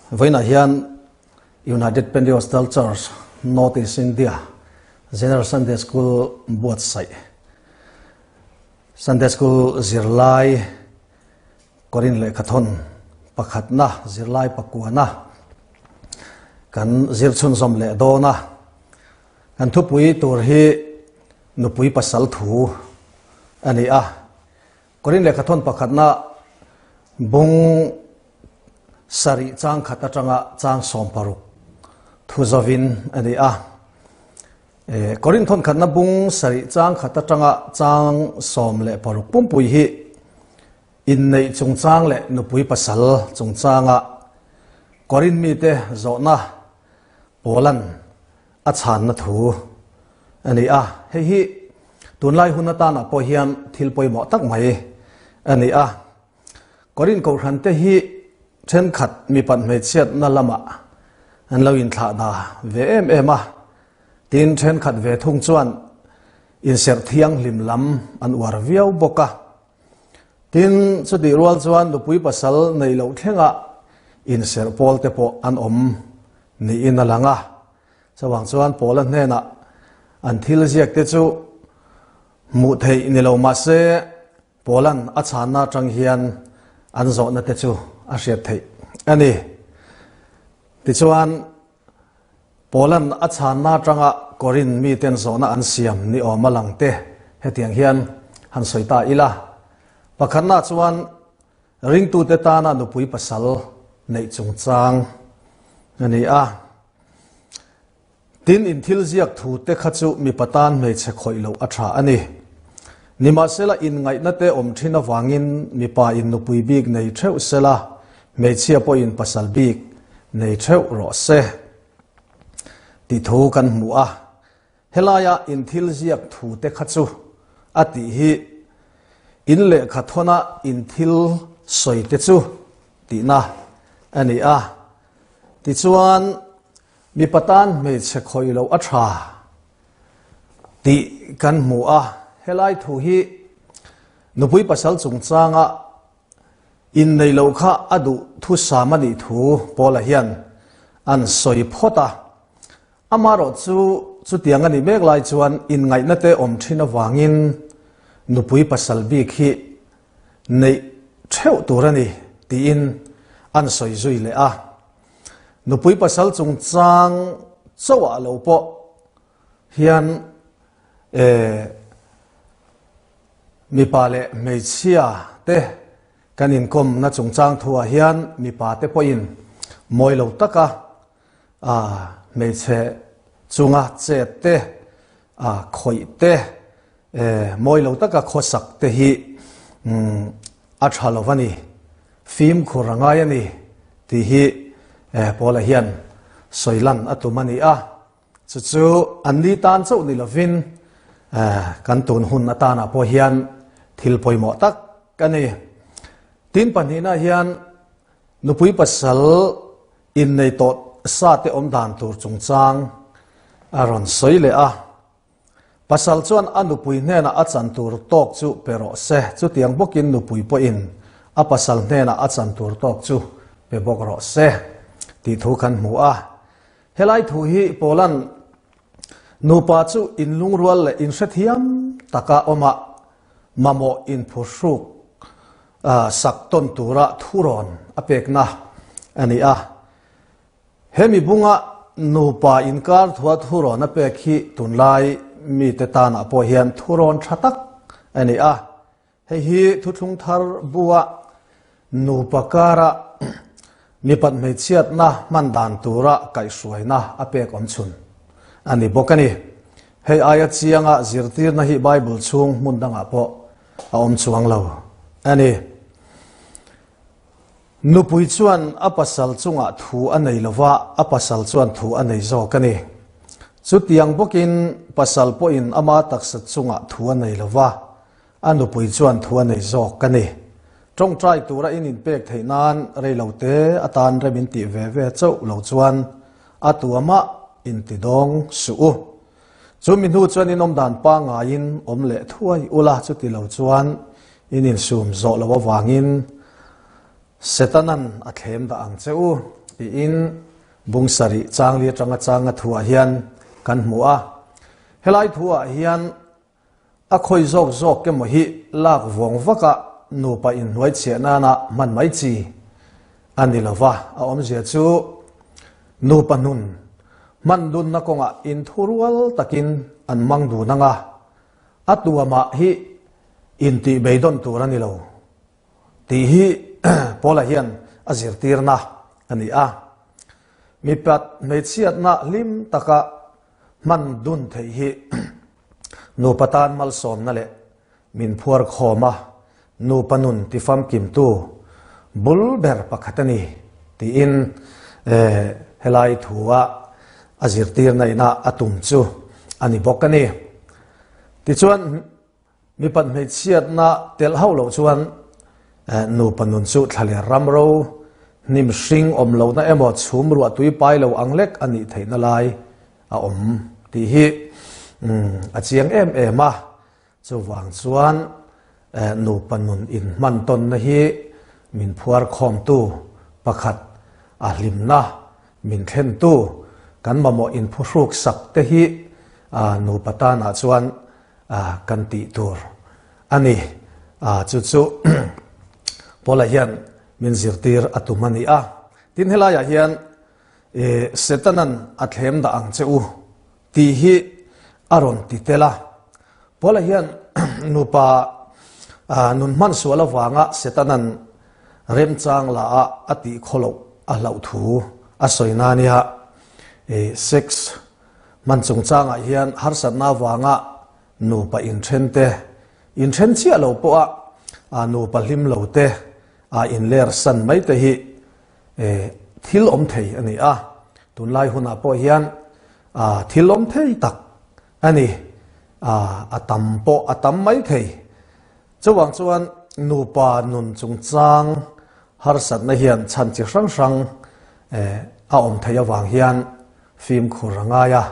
Vawiinah hian United Pentecostal Church North East India General Sunday School buatsaih Sunday School zirlai Korin lehkhathawn pakhatna zirlai pakuana kan zir chhunzawm leh dawn a. Kan thupui tur hi nupui pasal thu a ni a. Korin lehkhathawn pakhatna bung sarih chang khat atanga chang 16 thu zawin a ni a. Korin thawn khatna bung sarih chang khat atanga chang 16 pumpui hi inneih chungchang leh nupui pasal chungchanga Korin mite zawhna Paulan a chhanna thu a ni a. Hei hi tunlai hun atana pawh hian thil pawimawh tak mai a ni a. Korin kohhran te hi thenkhat mipat hmeichhiatna lamah an lo inthlah da ve em em a. Tin, thenkhat ve thung chuan inserh thianghlim lam an uar viau bawk a. Tin, chutih rual chuan nupui pasal neih loh thlengah inserh pawl te pawh an awm niin a lang a. Chuvang chuan Paula hnenah an thil ziak te chu hmuh theih ni lo mah se Paula'n a chhanna atang hian an zawhna te chu a hriat theih a ni. Tichuan, Paula'n a chhanna atanga Korin miten zawhna an siam ni awm a lang te hetiang hian han sawi ta ila. Pakhatna chuan ringtute tana nupui pasal neih chungchang a ni a. Tin, in thil ziak thu te kha chu mipa tan hmeichhe khawih loh a tha a ni. Nimahsela inngaihna te awm thin avangin mipa in nupui bik nei theuh sela, hmeichhia pawhin pasal bik nei theuh rawh se tih thu kan hmu a. Helaia in thil ziak thu te kha chu a tih hi in lehkha thawna in thil sawi te chu tihna a ni a. Tichuan, mipa tan hmeichhe khawih loh a tha tih kan hmu a. Helai thu hi nupui pasal chungchanga inneih loh kha a duh thusam a nih thu Paula hian an sawi phawt a. Amaherawhchu chutiang a nih mek lai chuan inngaihna te awm thin avangin nupui pasal bik hi neih theuh tur a ni tiin an sawi zui leh a. Nupui pasal chungchang chauhah lo pawh hian mipa leh hmeichhia te kan inkawmna chungchang thuah hian mipa te pawhin mawi lo taka hmeichhe chunga chet te, khawih te, mawi lo taka khawsak te hi a tha lo a ni, fimkhur a ngai a ni tih hi Paula hian sawi lan a tum a ni a. Chu chu an ni tan chauh ni lovin kan tun hun atana pawh hian thil pawimawh tak a ni. Tin pahnihna hian nupui pasal innei tawh sa te awm dan tur chungchang a rawn sawi leh a. Pasal chuan a nupui hnenah a chan tur tawk chu pe rawh se, chutiang bawkin nupui pawhin a pasal hnenah a chan tur tawk chu pe bawk rawh se tih thu kan hmu a. Helai thu hi Paula'n nupa chu inlungrual leh inhrethiam taka awmah mamawh inphuhruk sak tawn tura thurawn a pekna a ni a. Hemi bunga nupa inkar thua thurawn a pek hi tunlai mite tanah pawh hian thurawn tha tak a ni a. Hei hi thuthlung thar bua nupa kara mipat hmeichhiatna hman dan tura kaihhruaina a pek awm chhun a ni bawk a ni. Hei aia chianga zirtirna hi Bible chhung hmun dangah pawh a awm chuang lo a ni. Nupui chuan a pasal chungah thu a nei lova, a pasal chuan thu a nei zawk a ni. Chutiang bawkin pasal pawhin ama taksa chungah thu a nei lova, A nupui chuan thu a nei zawk ka ni. Tawngtai tura in inpek theih nan rei lo te atan rem in tih ve ve chauh lo chuan a tuamah in ti dawng suh u. Chu mi hnu chuan in awm dan pangaiin awm leh thuai ula chuti lo chuan in insum zawh loh avangin Setanan a thlem dah ang che u tiin bung sarih changli atanga changa thuah hian kan hmu a. Helai thuah hian a khawi zawk zawk emaw hi lak vawng vaka nupa inhnuai chhiah nana hman mai chi a ni lova, a awmzia chu nupa nun hman dunna kawngah inthurual takin an mang dun anga, a tuamah hi intih beidawn tur a ni lo tih hi Paula hian a zirtirna a ni a. Mipat hmeichhiatna hlim taka hman dun theih hi nupa tan malsawmna leh min phuar khawm a, nupa nun tifamkimtu bul ber pakhat a ni tiin helai thua a zirtirna ina a tum chu a ni bawk a ni. Tichuan, Mipat hmeichhiatna telh hauh loh chuan nupa nun chu thlaler ram ro, hnim hring awm lohna emaw chhum ruah tui pai lo ang lek a nih theihna lai a awm tih hi a chiang em em a. Chuvang chuan nupa nun inhman tawnna hi min phuar khawmtu pakhat a hlimna min thlentu kan mamawh inphuhruk sak te hi nupa tanah chuan kan tih tur a ni. Chu chu Paula hian min zirtir a tum a ni a. Tin helaiah hian Setanan a thlem dah ang che u tih hi a rawn ti tel a. Paula hian nupa nun hman sual avanga Setanan remchang la a a tih khaw loh a hlauh thu a sawi na nia. Sex Hman chungchangah hian harsatna avanga nupa inthen te, inthen chiah lo pawha nupa hlim lo te, inler san mai te hi thil awm thei a ni a. Tunlai hunah pawh hian thil awm thei tak a ni, a tam pawh a tam mai thei. Chuvang chuan nupa nun chungchang harsatna hian chhan chi hrang hrang a awm theih avang hian fimkhur a ngai a,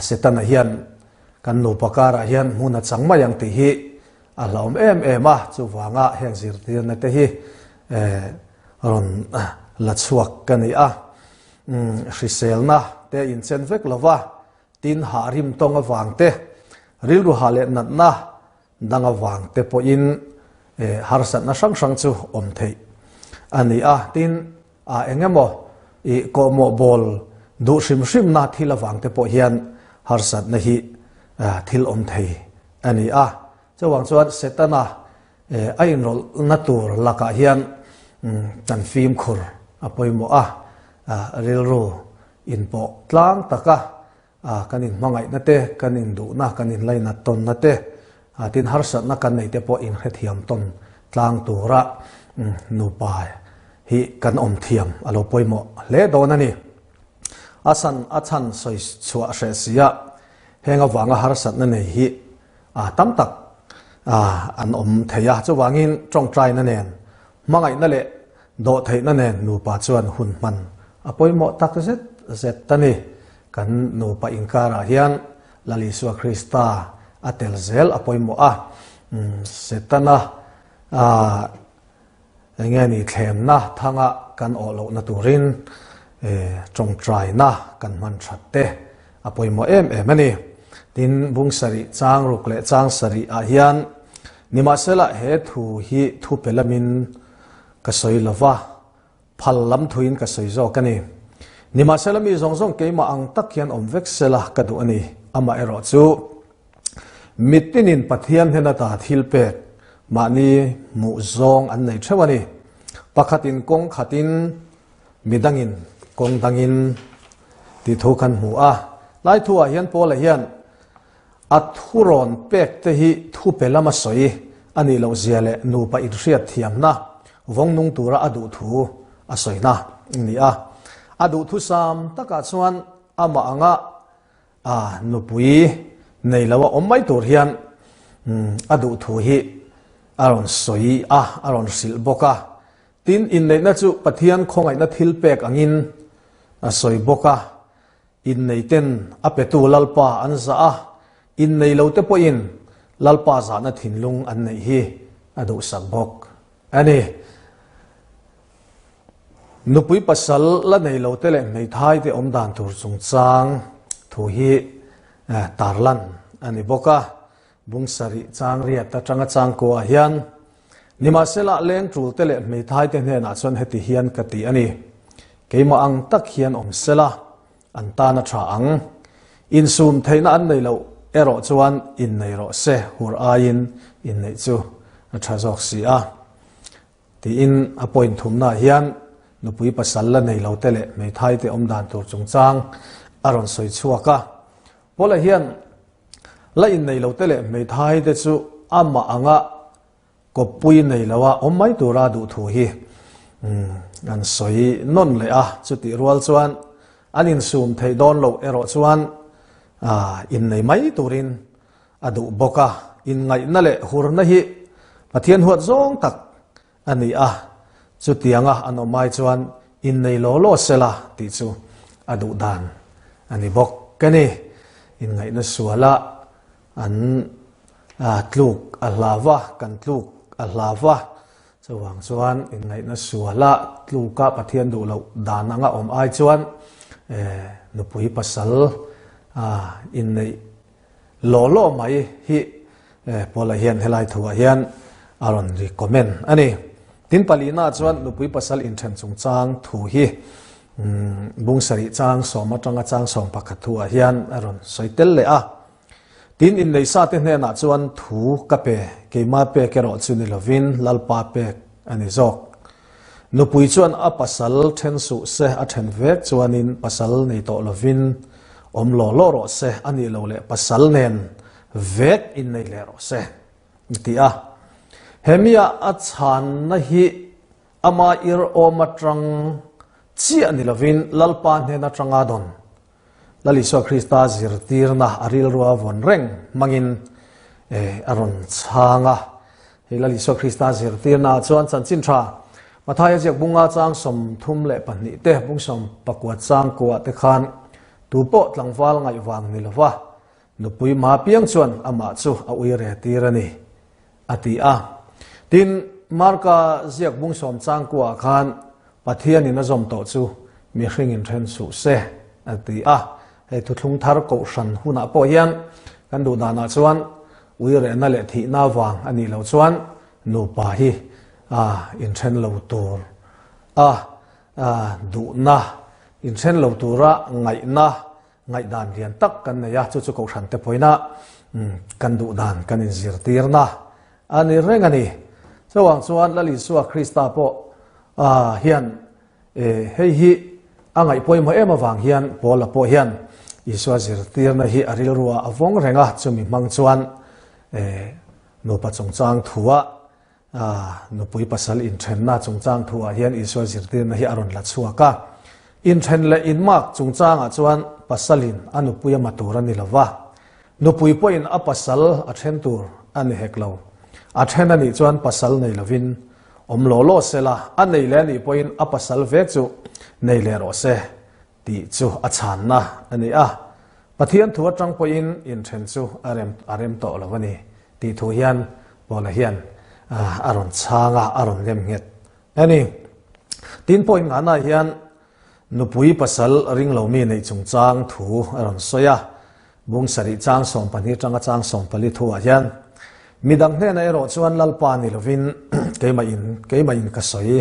Setana hian kan nupa karah hian hmun a chang mai ang tih hi a hlauhawm em em a, chuvanga heng zirtirna te hi rawn la chhuak ka ni a. Hriselna te inchen vek lova, tin hah rim tawng avang te, rilru hah leh natna Dang avang te pawhin harsatna hrang hrang chu awm theih a ni a, tin eng emaw i kawhmawh bawl duh hrim hrimna thil avang te pawh hian harsatna hi thil awm thei a ni a. Chuvang chuan Setana a inrawlhna tur lakah hian kan fimkhur a pawimawh a, rilru inpawh tlang taka Kan inhmangaihna te, kan induhna, kan inlainat tawnna te, tin harsatna kan neih te pawh inhrethiam tawn tlang tura nupa hi kan awm thiam a lo pawimawh hle dawn a ni. A san a chhan sawi chhuah hreh si a, heng avanga harsatna nei hi tam tak an awm thei a, chuvangin tawngtaina nen hmangaihna leh dawhtheihna nen nupa chuan hun hman a pawimawh tak zet zet a ni. Kan nupa inkarah hian Lal Isua Krista a tel zel a pawimawh a, Setana eng nge ni thlemna thanga kan awh lohna turin tawngtaina kan hman that te a pawimawh em em a ni. Tin, bung sarih chang ruk leh chang sarih ah hian nimahsela he thu hi thu pe lamin ka sawi lova, phal lam thuin ka sawi zawk a ni. Nimahsela mi zawng zawng keimah ang tak hian awm vek sela ka duh a ni. Amaherawh chu mitinin Pathian hnena ta thil pek mahni hmuh zawng an nei theuh a ni. Pakhatin kawng khatin midangin kawng dangin tih thu kan hmu a. Lai thuah hian Paula hian a thurawn pek te hi thu pe lama sawi a nih loh zia leh nupa inhriat thiamna vawng nung tura a duh thu a sawina a ni a. A duh thusam takah chuan amah anga a nupui nei lo a awm mai tur hian a duh thu hi a rawn sawi a, a rawn hrilh bawk a. Tin, inneihna chu Pathian khawngaihna thil pek angin a sawi bawk a. Inneiten a petu Lalpa an zah a, innei lote pawhin Lalpa zahna thinlung an neih hi a duhsak bawk a ni. Nupui pasal la nei lo te leh hmeithai te awm dan tur chungchang thu hi tarlan a ni bawk a. Bung sarih chang riat atanga chang kuah hian nimahsela leng tul te leh hmeithai te hnenah chuan heti hian ka ti a ni. Keimah ang tak hian awm sela an tan a tha ang. Insum theihna an nei loh erawh chuan innei rawh se hur aiin inneih chu a tha zawk si a. Tiin a point thumnaah hian nupui pasal la nei lo te leh hmeithai te awm dan tur chungchang a rawn sawi chhuak a. Paula hian la innei lo te leh hmeithai te chu amah anga kawppui nei loa awm mai tura duh thu hi an sawi nawn leh a. Chutih rual chuan an insum theih dawn loh erawh chuan innei mai turin a duh bawk a. Inngaihna leh hurna hi Pathian huat zawng tak a ni a, chutianga an awm ai chuan innei law law sela tih chu a duh dan a ni bawk a ni. Inngaihna suala an tluk a hlau va, kan tluk a hlau va, chuvang chuan inngaihna suala tluka Pathian duh loh dan anga awm ai chuan nupui pasal inneih Law law mai hi Paula hian helai thuah hian a rawn recommend a ni. Tin palina chuan nupui pasal inthen chungchang thu hi bung sarih chang sawm atanga chang 11 thuah hian a rawn sawi tel leh a. Tin inneisa te hnenah chuan thu ka pe, keima pek erawh chu ni lovin Lalpa pek a ni zawk. Nupui chuan a pasal then suh se, a then vek chuanin pasal nei tawh lovin awm law law rawh se, a nih loh leh pasal nen vek innei leh rawh se, a ti a. Hemia a chhanna hi ama ir awm atang chiah ni lovin Lalpa hnen atanga dawn Lal Isua Krista zirtirna a rilrua vawn reng hmangin a rawn chhang a. Hei Lal Isua Krista zirtirnaah chuan chanchin tha Mathaia ziak bunga chang 32 te, bung 19 chang kuah te khan tu pawh tlangval ngaihvang ni lova nupui ma piang chuan amah chu a ui re tir a ni, a ti a. Tin, Marka ziak bung sawm chang kuah khan Pathianin a zawm tawh chu mihringin then suh se, a ti a. Hei thuthlung thar kohhran hunah pawh hian kan duh danah chuan uirehna leh thihna vang a nih loh chuan nupa hi inthen lo tur a duhna, inthen lo tura ngaihna Ngaihdan lian tak kan nei a, chu chu Kohhran te pawina kan duh dan kan inzirtirna a ni reng a ni. Chuvang chuan Lal Isua Krista pawh hian hei hi a ngaih pawimawh em avang hian Paula pawh hian Isua zirtirna hi a rilrua a vawng reng a, chumi hmang chuan nupa chungchang thua Nupui pasal inthenna chungchang thuah hian Isua zirtirna hi a rawn la chhuak a. Inthen leh inmak chungchangah chuan pasalin a nupui a ma tur a ni lo va, nupui pawhin a pasal a then tur a ni hek lo. A then a nih chuan pasal nei lovin awm law law sela, a nei leh a nih pawhin a pasal vek chu nei leh rawh se tih chu a chhanna a ni a. Pathian thu atang pawhin inthen chu a rem a rem tawh lo a ni tih thu hian Paula hian a rawn chhang a, a rawn nem nghet a ni. Tin pawhin ngahnaah hian nupui pasal ring lo mi neih chungchang thu a rawn sawi a, bung sarih chang 12 atanga chang 14 thuah hian midang hnenah erawh chuan Lalpa ni lovin keimah in keimah in ka sawi.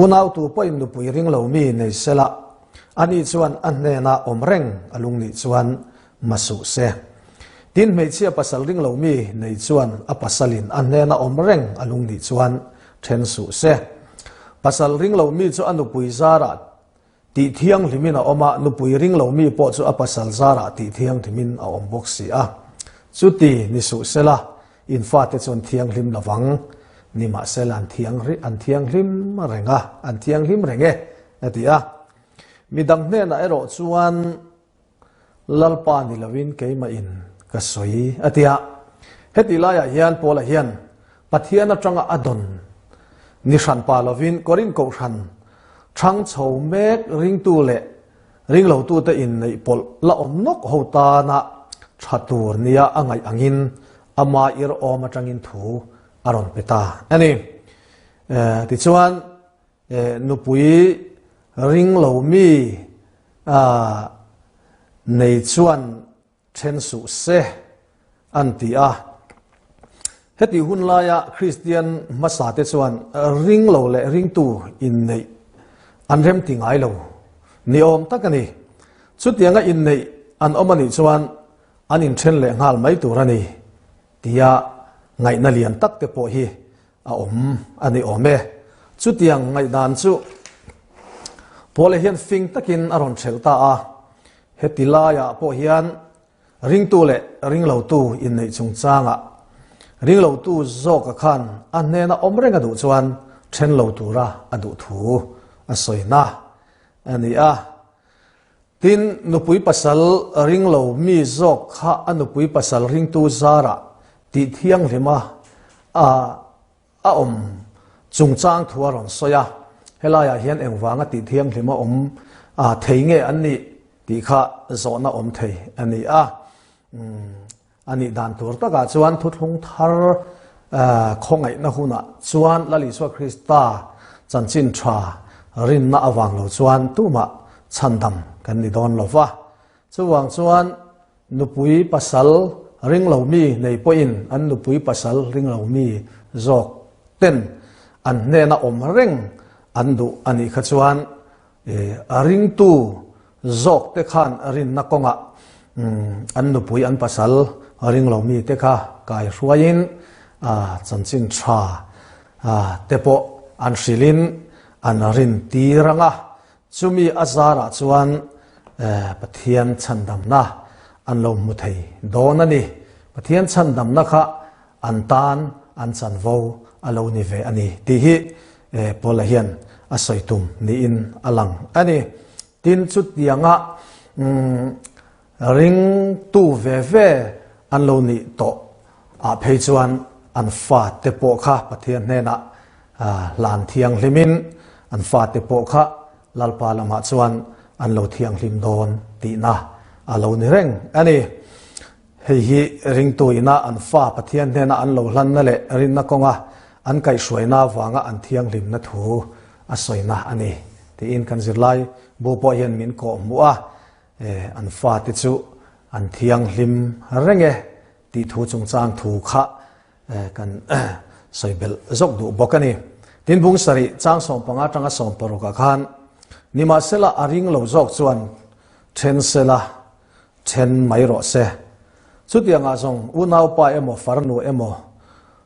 Unau tu pawhin nupui ring lo mi nei sela Ani chuan a hnenah awm reng a lung nih chuan ma suh se. Tin, hmeichhia pasal ring lo mi nei chuan a pasalin a hnena awm reng a lung nih chuan then suh se. Pasal ring lo mi chu a nupui zarah tih thianghlimin a awm a, nupui ring lo mi pawh chu a pasal zarah tih thianghlimin a awm bawk si a. Chuti ni suh sela, in fate chuan thianghlim lovang, nimahsela an an thianghlim reng a, an thianghlim reng e. A ti a. Midang hnenah erawh chuan Lalpa ni lovin keimah in ka sawi a ti a. Heti laiah hian Paula hian Pathian atanga a dawn ni hran pa lovin Korin kohhran thang chho mek ringtu leh ringlotute inneih pawlh la awm nawk ho tana tha tur nia a ngaih angin ama ir awm atangin thu a rawn pe ta a ni. Tichuan. Nupui Ring lo mi nei chuan then suh se an ti a. Heti hun laia Kristian hmasate chuan ring lo leh ringtu inneih an remti ngai lo ni awm tak a ni. Chutianga inneih an awm a nih chuan an inthen leh nghal mai tur a ni tia ngaihna lian tak te pawh hi a awm a ni awm e. Chutiang ngaihdan chu Paula hian fing takin a rawn hrelh ta a, heti laiah pawh hian ringtu leh ringlotu inneih chungchangah ringlotu zawka khan a hnena awm reng a duh chuan then lo tura a duh thu a sawina a ni a. Tin, nupui pasal ringlo mi zawk kha a nupui pasal ringtu zarah tih thianghlima a a awm chungchang thu a rawn sawi a, helaiah hian engvanga tih thianghlima awm thei nge an nih tih kha zawhna awm thei a ni a. A nih dan tur takah chuan thuthlung thar khawngaihna hunah chuan Lal Isua Krista chanchin tha rinna avang lo chuan tumah chhandam kan ni dawn lo va. Chuvang chuan nupui pasal ring lo mi nei pawhin an nupui pasal ring lo mi zawk ten an hnena awm reng an duh a nih kha chuan A ringtu zawkte khan rinna kawngah an nupui an pasal ring lo mite kha kai hruaiin chanchin tha te pawh an hrilhin an rin tir ang a, chumi a zarah chuan Pathian chhandamna an lo hmu thei dawn a ni. Pathian chhandamna kha an tan an chanvo a lo ni ve a ni tih hi Paula hian a sawi tum niin a lang a ni. Tin, chutianga ringtu ve ve an lo nih tawh ah phei chuan an fate pawh kha Pathian hnenah hlan thianghlimin an fate pawh kha Lalpa lamah chuan an lo thianghlim dawn tihna a lo ni reng a ni. Hei hi ringtu ina an fa Pathian hnena an lo hlanna leh rinna kawnga an kaihhruaina avanga an thianghlimna thu a sawina a ni tiin kan zirlai bu pawh hian min kawh hmuh a, an fate chu an thianghlim reng e tih thu chungchang thu kha kan sawi belh zawk duh bawk a ni. Tin bung sarih chang 15 atanga 16 ah khan nimahsela a ring lo zawk chuan then sela Then mai rawh se. Chutiangah zawng unaupa emaw farnu emaw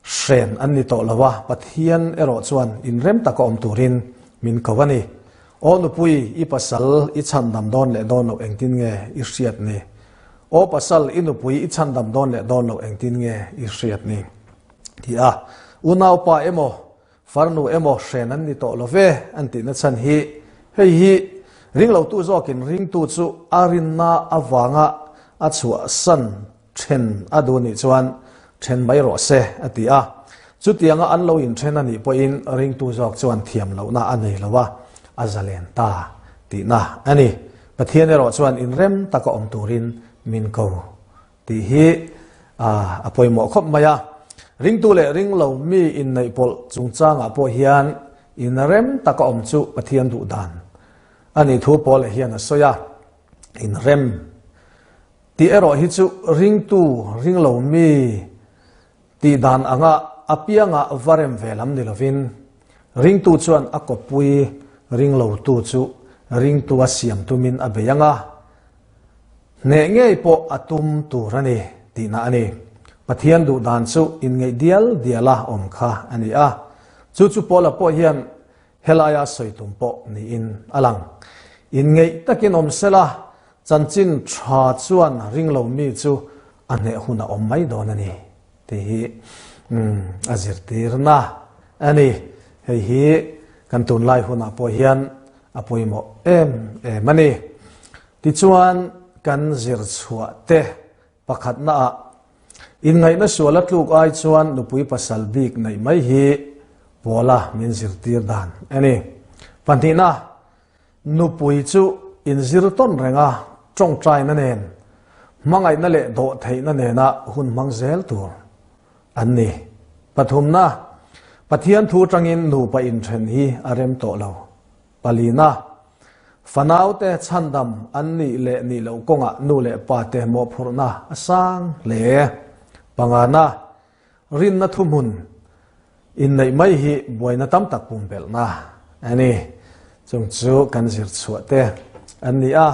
hren an ni tawh lo a, Pathian erawh chuan inrem taka awm turin min ko a ni. Aw nupui, i pasal i chhandam dawn leh dawn loh engtin nge i hriat ni? Aw pasal, i nupui i chhandam dawn leh dawn loh engtin nge i hriat ni? Ti a, unaupa emaw Farnu emaw hren an ni tawh lo ve an tihna chhan hi hei hi ringlotu zawkin ringtu chu a rinna avanga a chhuahsan then a duh nih chuan then mai rawh se a ti a. Chutianga an lo inthen a nih pawhin ringtu zawk chuan thiam lohna a nei lo a, a zalen ta tihna a ni. Pathian erawh chuan inrem taka awm turin min ko Tih hi a pawimawh khawp mai a. Ringtu leh ringlo mi inneih pawlh chungchangah pawh hian inrem taka awm chu Pathian duh dan a nih thu Paula hian a sawi a. Inrem tih erawh hi chu ringtu ringlo mi tih dan anga apianga va rem ve lam ni lovin ringtu chuan a kawppui ringlotu chu ringtu a siam tumin a bei ang a. Hneh ngei pawh a tum tur a ni tihna a ni. Pathian duh dan chu inngeih dial diala awm kha a ni a. Chu chu Paula pawh hian helaia sawi tum pawh niin a lang. Inngeih takin awm sela, chanchin tha chuan ringlo mi chu a hneh hun a awm mai dawn a ni tih hi a zirtirna a ni. Hei hi kan tunlai hunah pawh hian a pawimawh em em a ni. Tichuan, kan zir chhuah te pakhatna ah inngaihna sual a tluk ai chuan nupui pasal bik neih mai hi Paula min zirtir dan a ni. Pahnihna, nupui chu inzir tawn renga tawngtaina nen, hmangaihna leh dawhtheihna nena hun hmang zel tur an ni. Pathumna, Pathian thu tangin nupa inthen hi a rem tawh lo. Palina. Fanaute chhandam an nih leh nih loh kawngah nu leh pate mawhphurhna a sang hle. Pangana, Rinna thuhmun inneih mai hi buaina tam tak pumpelhna a ni. Chung chu kan zir chhuah te an ni a.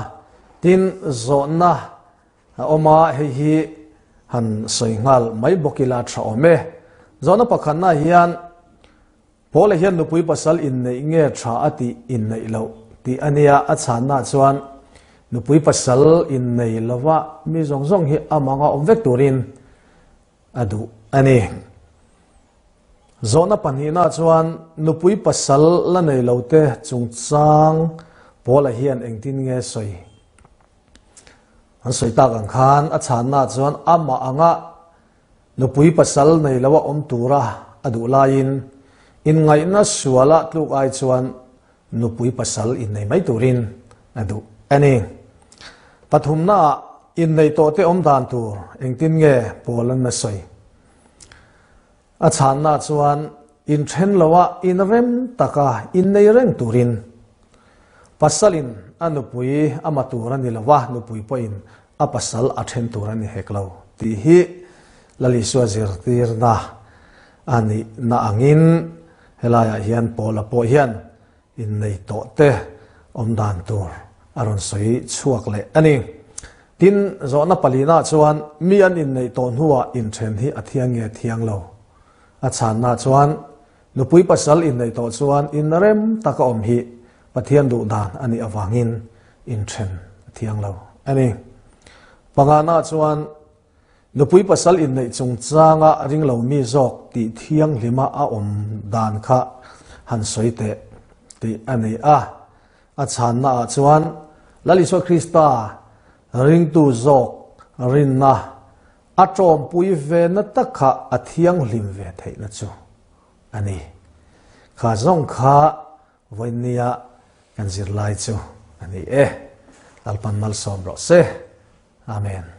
Tin, zawhna a awm a, hei hi han sawi nghal mai bawk ila tha awm e. Zawhna pakhatna hian Paula hian nupui pasal inneih nge tha a tih inneih loh tih a nia, a chhanna chuan nupui pasal innei lova mi zawng zawng hi amanga awm vek turin a duh a ni. Zawhna pahnihna chuan nupui pasal la nei lote chungchang Paula hian engtin nge sawi? An sawi tak ang khan a chhanna chuan amah anga nupui pasal nei loa awm tura a duh laiin inngaihna suala tluk ai chuan nupui pasal innei mai turin a duh a ni. Pathumnaah innei tawhte awm dan tur engtin nge pawl an la sawi? A chhanna chuan inthen loa inrem taka innei reng turin pasalin a nupui a ma tur a ni lo va, nupui pawhin a pasal a then tur a ni hek lo tih hi Lal Isua zirtirna a nihna angin helaiah hian Paula pawh hian innei tawh te awm dan tur a rawn sawi chhuak leh a ni. Tin, zawhna palina chuan mi an inneih tawh hnuah inthen hi a thiang nge thiang lo? A chhanna chuan nupui pasal inneih tawh chuan inrem taka awm hi Pathian duh dan a nih avangin inthen a thiang lo a ni. Pangana chuan nupui pasal inneih chungchanga ringlo mi zawk tih thianghlima a awm dan kha han sawi teh tih a ni a. A chhanna ah chuan Lal Isua Krista ringtu zawk rinna a tawmpui ve na tak kha a thianghlim ve theihna chu a ni. Kha zawng kha Vawinia kan zirlai chu a ni e. Lalpan malsawm rawh se. Amen.